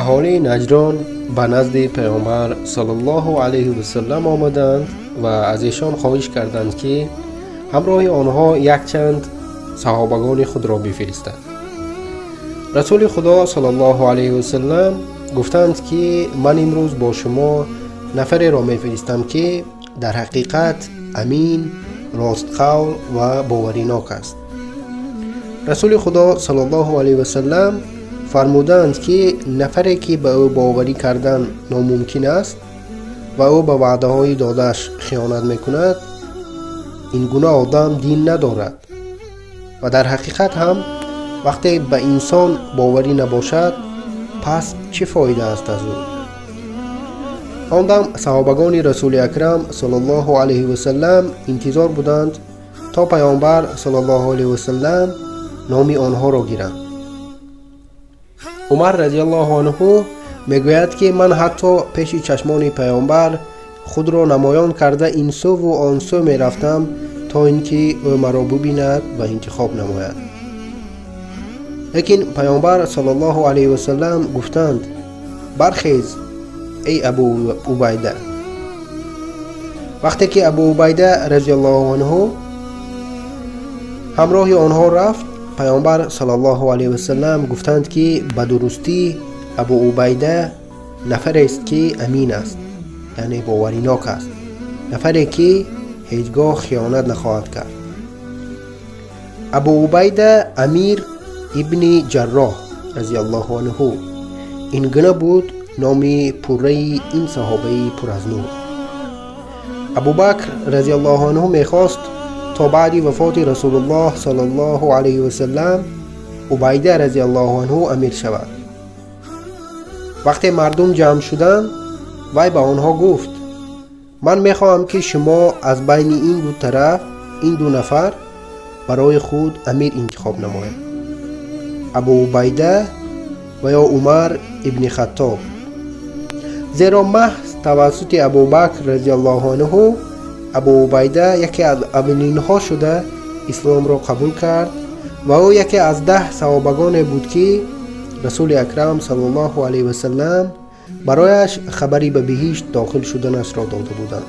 Аҳолии Наҷрон ба назди Паёмбар саллаллоҳу алайҳи васаллам омаданд ва аз эшон хоҳиш карданд, ки ҳамроҳи онҳо якчанд саҳобагони худро бифиристад. Расули Худо саллаллоҳу алайҳи васаллам гуфтанд, ки ман имрӯз бо шумо нафареро мефиристам, ки дар ҳақиқат амин, ростқавл ва боваринок аст. Расули Худо саллаллоҳу алайҳи васаллам фармуданд, ки нафаре ки ба ӯ боварӣ кардан номумкин аст ва ӯ ба ваъдаҳои додааш хиёнат мекунад, ин гуна одам дин надорад. Ва дар ҳақиқат ҳам вақте ба инсон боварӣ набошад, пас чӣ фоида аст аз ӯ? Он дам саҳобагони Расули Акрам саллаллоҳу алайҳи васаллам интизор буданд, то Паёмбар саллаллоҳу алайҳи васаллам номи онҳоро гиранд. Умар разияллоҳу анҳу мегӯяд, ки ман ҳатто пеши чашмони Паёмбар худро намоён карда ин сӯву он сӯ мерафтам, то ин ки ӯ маро бубинад ва интихоб намояд. Лекин Паёмбар саллаллоҳу алайҳи васаллам гуфтанд: бархез, эй Абу Убайда. Вақте ки Абу Убайда разияллоҳу анҳу ҳамроҳи онҳо рафт, Паёмбар саллаллоҳу алайҳи васаллам гуфтанд, ки ба дурустӣ Абу Убайда нафарест, ки амин аст, яъне боваринок аст, нафаре ки ҳеҷ гоҳ хиёнат нахоҳад кард. Абу Убайда Амир ибни Ҷарроҳ разияллоҳу анҳу, ин гуна буд номи пурраи ин саҳобаи пур аз нур. Абубакр разияллоҳу анҳу мехост, то баъди вафоти Расулуллоҳ саллаллоҳу алайҳи васаллам Убайда разияллоҳу анҳу амир шавад. Вақте мардум ҷамъ шуданд, вай ба онҳо гуфт: ман мехоҳам, ки шумо аз байни ин ду тараф, ин ду нафар барои худ амир интихоб намоед: Абу Убайда ва ё Умар ибни Хаттоб. Зеро маҳз тавассути Абубакр разияллоҳу анҳу Абу Убайда яке аз аввалинҳо шуда исломро қабул кард ва ӯ яке аз 10 саҳобагоне буд, ки Расули Акрам саллаллоҳу алайҳи васаллам барояш хабари ба биҳишт дохил шуданашро дода буданд.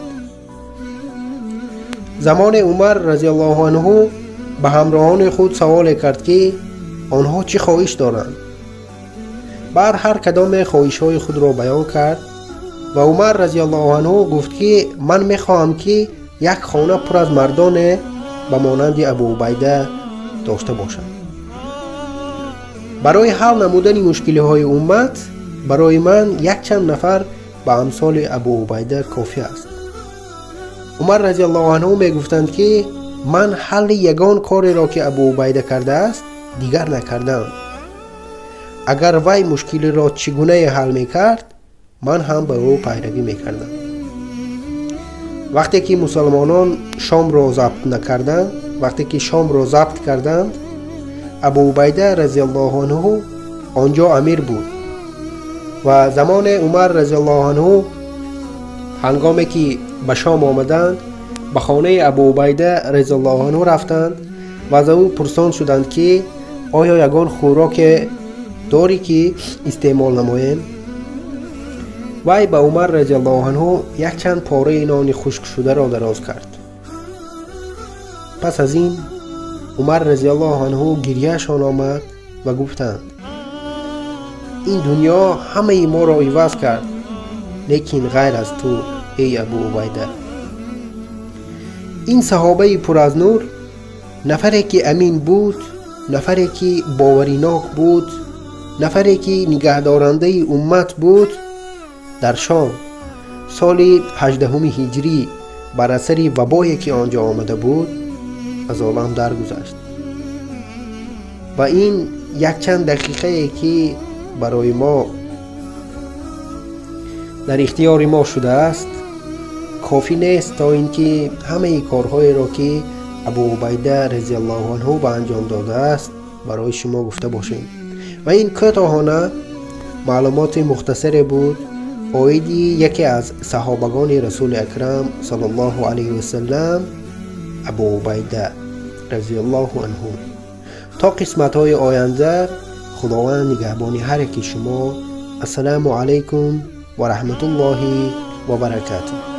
Замоне Умар разияллоҳу анҳу ба ҳамроҳони худ саволе кард, ки онҳо чӣ хоҳиш доранд. Баъд ҳар кадоме хоҳишҳои худро баён кард ва Умар разияллоҳу анҳу гуфт, ки ман мехоҳам, ки як хона пур аз мардоне ба монанди Абу Убайда дошта бошам. Барои ҳал намудани мушкилиҳои уммат барои ман якчанд нафар ба амсоли Абу Убайда кофӣ аст. Умар разияллоҳу анҳу мегуфтанд, ки ман ҳалли ягон кореро, ки Абу Убайда кардааст, дигар накардам. Агар вай мушкилиро чӣ гунае ҳал мекард, ман ҳам ба ӯ пайравӣ мекардам. Вақте ки мусалмонон Шомро забт накарданд, вақте ки Шомро забт карданд, Абу Убайда разияллоҳу анҳу он ҷо амир буд ва замоне Умар разияллоҳу анҳу ҳангоме ки ба Шом омаданд, ба хонаи Абу Убайда разияллоҳу анҳу рафтанд ва аз ӯ пурсон шуданд, ки оё ягон хӯроке дорӣ, ки истеъмол намоем? Вай ба Умар разияллоҳу анҳу якчанд пораи нони хушкшударо дароз кард. Пас аз ин Умар разияллоҳу анҳу гирьяашон омад ва гуфтанд: ин дунё ҳамаи моро иваз кард, лекин ғайр аз ту, эй Абу Убайда. Ин саҳобаи пур аз нур нафаре ки амин буд, нафаре ки боваринок буд, нафаре ки нигаҳдорандаи уммат буд, дар Шом соли 18 ҳиҷрӣ бар асари вабое, ки он ҷо омада буд, аз олам даргузашт. Ва ин якчанд дақиқае, ки барои мо дар ихтиёри мо шудааст, кофӣ нест, то ин ки ҳамаи корҳоеро, ки Абу Убайда разияллоҳу анҳу ба анҷом додааст, барои шумо гуфта бошем. Ва ин кӯтоҳона маълумоти мухтасаре буд оиди яке аз саҳобагони Расули Акрам саллаллоҳу алайҳи васаллам, Абу Убайда разияллоҳу анҳу. То қисматҳои оянда Худованд нигаҳбони ҳар яки шумо Ассалому алайкум ва раҳматуллоҳи ва баракатуҳ.